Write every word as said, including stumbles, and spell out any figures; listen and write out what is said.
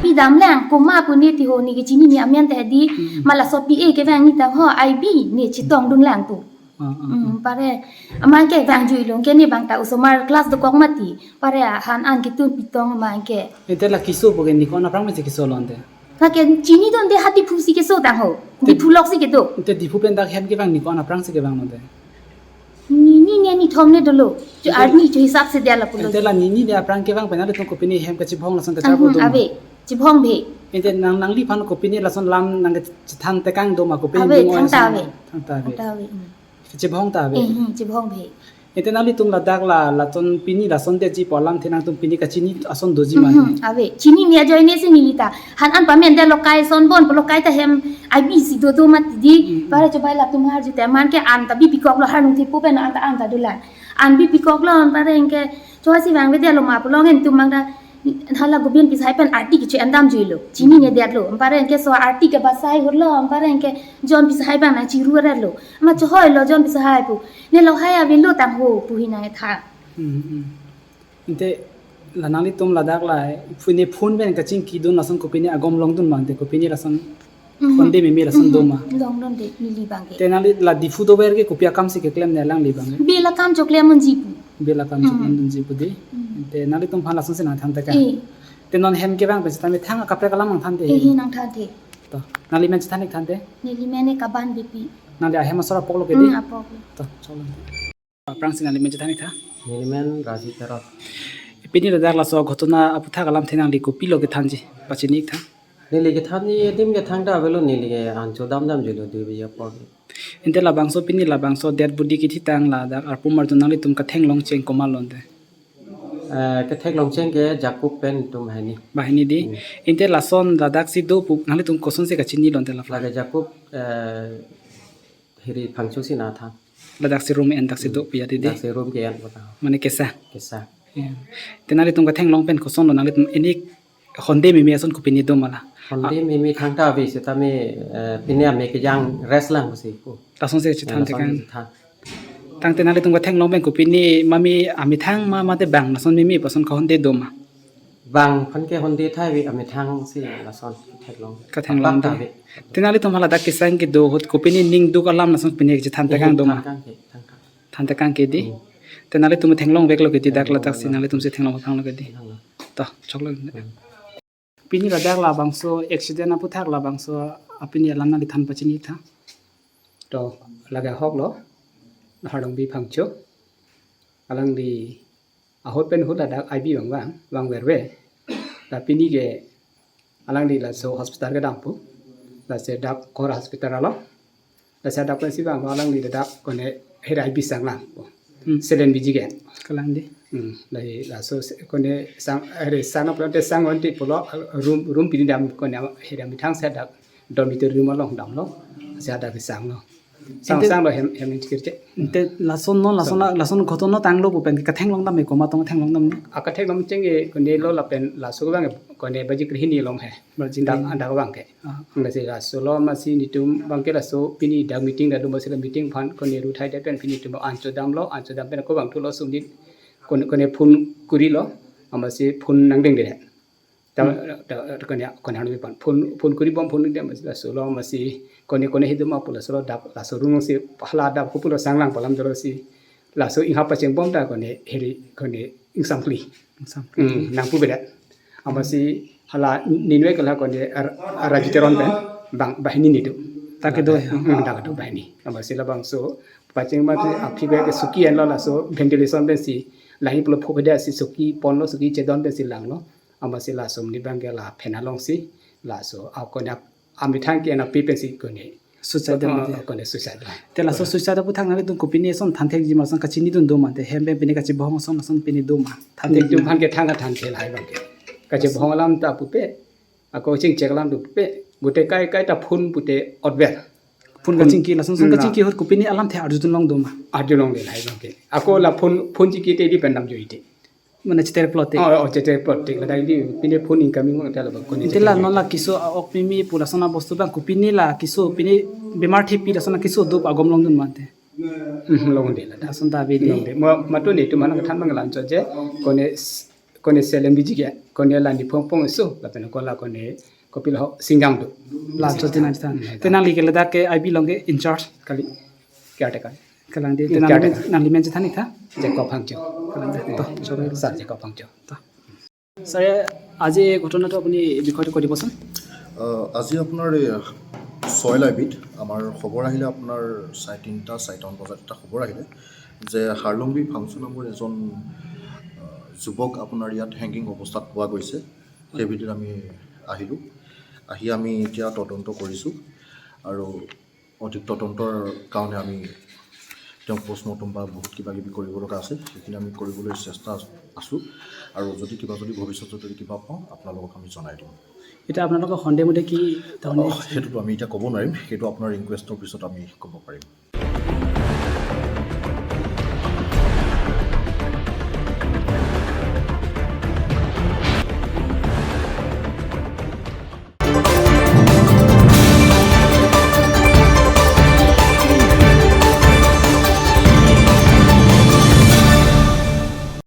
Pidam lang, komat pu ne ti ho, ne kechinine amen ta hedi, Hmm. ma laso P A kevang ne ta ho, I B ne chetongdun lang pu. Ah, ah, Hmm, ah. pare, amat ke vangjuilo, ke ne bang ta osomar class dokok mati, pare han an ketun pitong amat ke. Ante la keso pu ke ne ko-an aphrang pensi keso lo ante? Lake chinidunde ha Diphu si keso tang ho. Te- Diphu lok si kedo. Ante Diphu pen dak hem kevang ne ko-an aphrang si kevang lo ante? Nini ne nithom ne dolo. Jo Ante- arni jo hisap si dia lapulo. Ante la nini ne aphrang kevang pen nanglitum kopine hem kachibhong lason kacharpo Hmm, do ma? ave. Chibhong be. Ante nang nangliphan kopine lason lam nangkachethan tekang do ma kopine Ave, ning oi thangta ason? ave. Thangta ave. Thangta ave. Hmm. Chibhong ta ave. Eh, hmm, chibhong be. Ante nanglitum ladak la, lason pini lason detji pu alamthe nangtum pini kachini ason doji ma? Mhm, ave. Chinine ajoine si neli ta. Han an pamendetlo kai son bon pulo kai ta hem I B si dodo mati di. Mhm. Pare chobai latum arju te amat ke an ta bipikoklo, harnung thepo pen an ta an ta dolang. An bipikoklo, an pare anke choba si vangvedetlo ma pulo ngen tum bang ta hala Gobind Pisahai pen arti kecho-endamjuilo. Chinine detlo. An pare anke so arti ke basai hurlo, an pare anke John Pisahai bang nangchiru-etlo. Amat chohoilo John Pisahai pu. Ne lahai avelo tang ho pu hi nangtha. Hmm, hmm. Ante la nanglitum ladak la phu- ne phone pen kachingkidun lason kopine agom longdun ma ante kopine lason Mhm. Hondememe lason do ma? Mhm. Longdunde, neli bang ke. Te nangli la Diphu dover ke kopi akam si keklem ne alangli bang ke? Bill akam choklem unji pu. Bill akam Mhm. choklem unji pu di. Mhm. Te nanglitum aphan lason si nangthan tekang. Eh. Te non hem kevang pen seta methang akaprek alam nangthanthe. Eh, hi nangthanthe. To, nangli men chethan ik thanthe. Neli men ke Kaban Beypi. Nangli ahem asor apoklo ke di? Hmm, apoklo. To, cholo. Aphrangsi nangli men chethan ik tha. Neli men Raji Terot. Pini ladak laso ghotona aputhak alamthe nangli kopilo kethanji pachini ik tha. Neli kethanji adim ke thangta avelo, neli ke an chodamdamjuilo dui baje apor. Ante labangso pini labangso dead body kethitang ladak arpum arjun nanglitum katheklong cheng komat lo ante? Eh, katheklong cheng ke Jacob pen itum banghini. Banghini di. Hmm. Ante lason ladak si do pu nanglitum kosonsi kachinilo ante la? Lake Jacob, eh, Hiri Phangcho si nangthan. Ladak si room en dak si do pu ya di di. Dak si room ke-en pu ta. Mane kesa. Kesa. Ya. Te nanglitum katheklong pen kosonlo nanglitum ini hondememe ason kopine do ma la? Hondememe thangta ave setame, eh, pine ame kejang rest lang pusi pu. Lason si chethan Lason tekang. Chethan. Tangte nanglitum katheklong pen kopine mame amethang ma mate bang lason meme pu ason kahonde do ma? Bang aphan ke honde thai ave, amethang si lason theklong. Katheklong Apak ta di. Ave. Te nanglitum hala dak kesang kedo ahut kopine ning duk alam lason pine kechethan tekang do ma? Than tekang ke, than tekang. Than tekang ke di. Hmm. Te nanglitum theklongveklo ke di dak Theklong ladak si veklo. Nanglitum si theklong veklo ke di. Theklong. To, choklo. Hmm. Pini ladak labangso accident aputhak labangso apini alam nangli than pachini tha. To, lake ahok lo, Hardongbi Phangcho. Alangli ahut pen ahut ladak I B vang vang, vang verve. La pini ke alangli laso hospital kedam pu. Lasi dak Kora hospital along. Lasi dak pensi vang alangli ladak kone hera I B sang lang pu. Hmm. Selen biji ke. Kalang di. Hmm, lahi laso se-, kone sang, hera sang pulote sang onti pulo room, room pini dam kone hera methang si dak dormitory room along damlo. Si dak sanglo. Sang Ante sanglo hem, hem ni chikir che. Ante lason no, lason Sang. la-, lason ghotona tanglo pu pen katheklong dam me komat tong theklong dam ne? Akatheklong cheng ke kone lo lapen laso vang kone baji krehini along he. Baji Dak, krehini. Dak vang ke. Ah. Lasi laso lo masi netum bang ke laso pini dak meeting dak do masi la meeting aphan kone ru thai det pen pini netum an chodamlo, an chodam pen ako vang thulo sumdin kone, kone phone kurilo, amasi phone nangdengde. Ta, Hmm. ta, ta, kone, kone hanu pan phone, phone kuribom phone dengde masi laso lo masi kone, kone hidu ma pu laso lo dak, laso room si hala dak ko pulo sang lang pu alam dolo si laso inghap pacheng bom ta kone heri kone ingsam kli. Ingsam kli. Hmm, nangpu bedak. Amasi hala ninwe kala kone ar-, Raji Teron pen bang banghini nedo. Ta kedo ya? Hmm, ta kedo banghini. Amasi labangso pacheng mati aphi be ke suki enlo laso ventilation pensi lahi pulo pho bedak si suki ponlo suki chedon pensi langlo. Amasi laso mini bang ke la phen along si laso a kone ap-, amethang ke na pi pensi kone. Suicide Ah, dam de. Kone suicide dam. Te laso suicide aputhak nanglitum kopine ason thanthekji ma ason kachinidun do ma te hem pen pine kachibhong ason ason pine do ma? Thanthek Netum aphan ke thang thanthe lahai bang ke. Kachibhong alam ta pupe. Ako chingchek alam tu pupe. Gute kai kai ta phone pute otver. Phone kachingki, lason son kachingki ahut kopine alamthe arjulong do ma? Arjulong de lahai bang ke. Ako la phone, phone chingki te di pen damjoi te. Mane cheter plot te. Oh, oh, cheter plot te. Ladak di pine phone incoming ko te la bang ko ni. Te la non la keso a-ok meme pu lason abostu bang kopine la keso pine bemar thepi lason keso do agom longdun ma te. Hmm, longde la. Lason ta ave de. Longde. Ma, mato ne tu mana kethan bang lancho je. Kone s-, kone selem di jige. Kone la ni phong phong so. Lapen ko la kone kopilo singjang do. Lancho te nangthan. Hmm, te nangli ke ladak ke I B along ke in charge kali. Caretaker. Kalang de, hmm, te nangli caretaker. Nangli men chethan ik tha? Jacob Phangcho. Kalang de. To, chobai. Sir Jacob Phangcho. To. Sir, আজি এই ঘটনাটো আপুনি বিষয়টো কৈ দিবচোন। আহ, আজি আপোনাৰ এই ছয় লাইবিত আমাৰ খবৰ আহিলে, আপোনাৰ চাৰে তিনিটা, চাৰিটামান বজাত এটা খবৰ আহিলে যে হাৰলুংবি ফাংচু নামৰ এজন, আহ, যুৱক আপোনাৰ ইয়াত হেংগিং অৱস্থাত পোৱা গৈছে। সেই ভিত্তিত আমি আহিলোঁ। আহি আমি এতিয়া তদন্ত কৰিছোঁ আৰু অধিক তদন্তৰ কাৰণে আমি তেওঁক পষ্টমৰ্টম বা বহুত কিবা কিবি কৰিব লগা আছে, সেইখিনি আমি কৰিবলৈ চেষ্টা আছোঁ। আৰু যদি কিবা, যদি ভৱিষ্যতে যদি কিবা পাওঁ, আপোনালোকক আমি জনাই দিম। এতিয়া আপোনালোকৰ সন্দেহ মতে কি ধৰণে? অ, সেইটোতো আমি এতিয়া ক'ব নোৱাৰিম, সেইটো আপোনাৰ ইনকুৱেষ্টৰ পিছত আমি ক'ব পাৰিম।